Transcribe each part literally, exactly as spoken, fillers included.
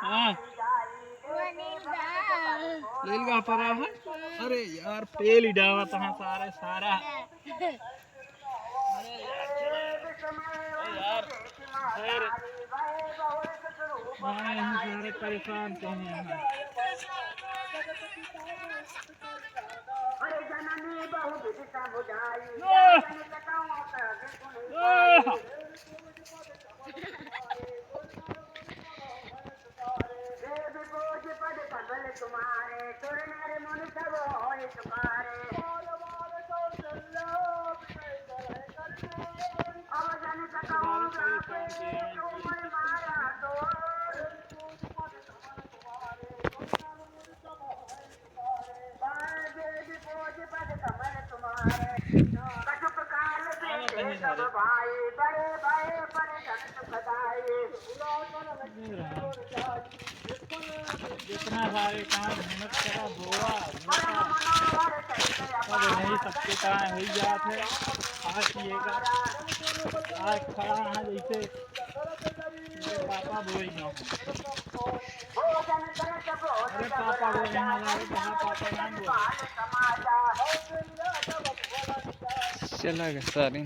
हाँ। ले लगा परा है। अरे यार, पेल ही डावा तहाँ सारे, सारा। अरे यार, चला। अरे यार, खैर। हाँ, यहीं सारे परेशान तो हैं यहाँ। जितना सारे काम मेहनत करा, बोआ, बोआ, सब यही सबके कारण हो जात है। आज ये का, आज खड़ा है जैसे मेरे पापा बोई ना। अरे पापा बोई ना, अरे कहाँ पापा ना बोई। चला गया सारे।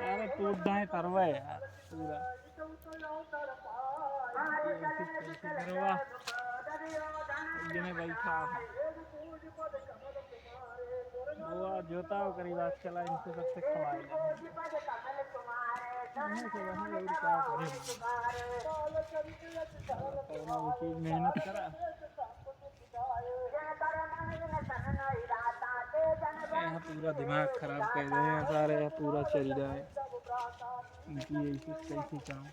अरे टूट जाए तरवा यार पूरा। ऐसे कैसे करवा? ये में बैठा है। वो जोता हो करीब आज चला इनको सबसे खवाए। इन्हें से वहाँ और क्या करें? कौनो वो चीज मेहनत करा। यहाँ पूरा दिमाग खराब कर रहे हैं सारे, यहाँ पूरा चल रहा है इनकी ऐसी तैसी काम।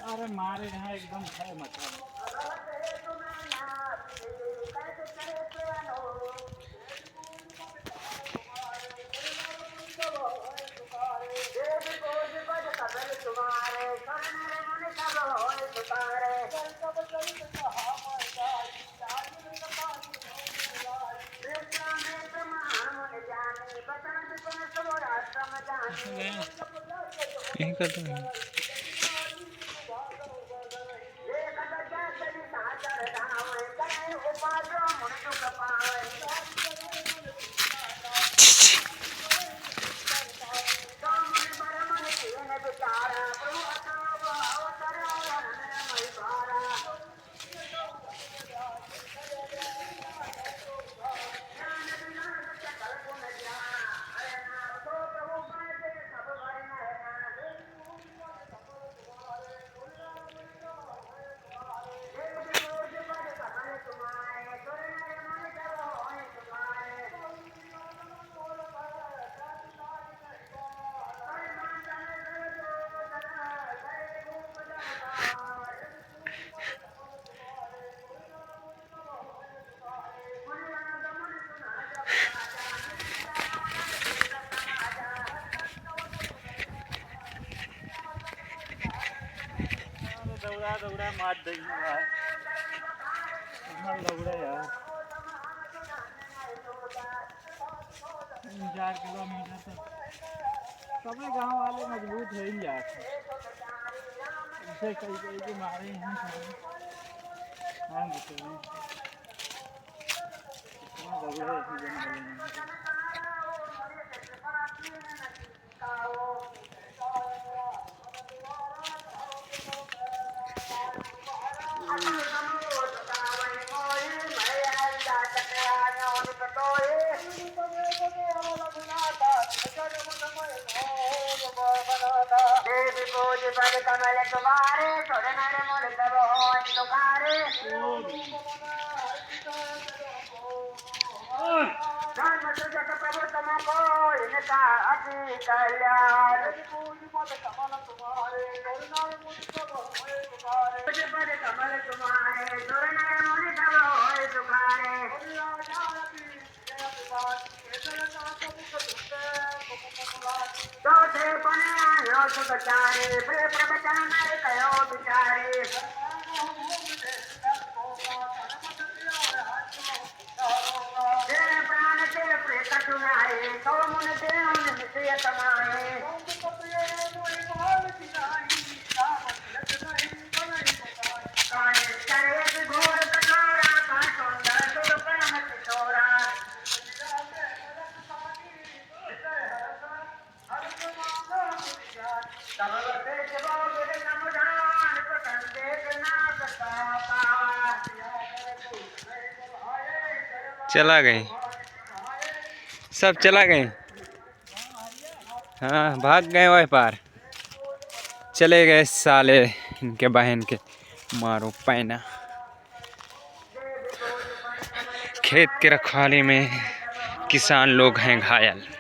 अरे मारे यहाँ एकदम है मचा। यहीं कर दो। दौड़ा दौड़ा मार देंगे भाई। हमार लौड़ा यार। तीन चार किलोमीटर तक सबै गाँव वाले मजबूत हो ही जाते हैं। इसे कई कई के मारे हैं सारे। हाँ, बताइए। इतना दौड़ा है, इसी जंगल में। चला गए, सब चला गए। हाँ, भाग गए वह पार, चले गए साले इनके बहन के। मारो पैना। खेत के रखवाली में किसान लोग हैं घायल।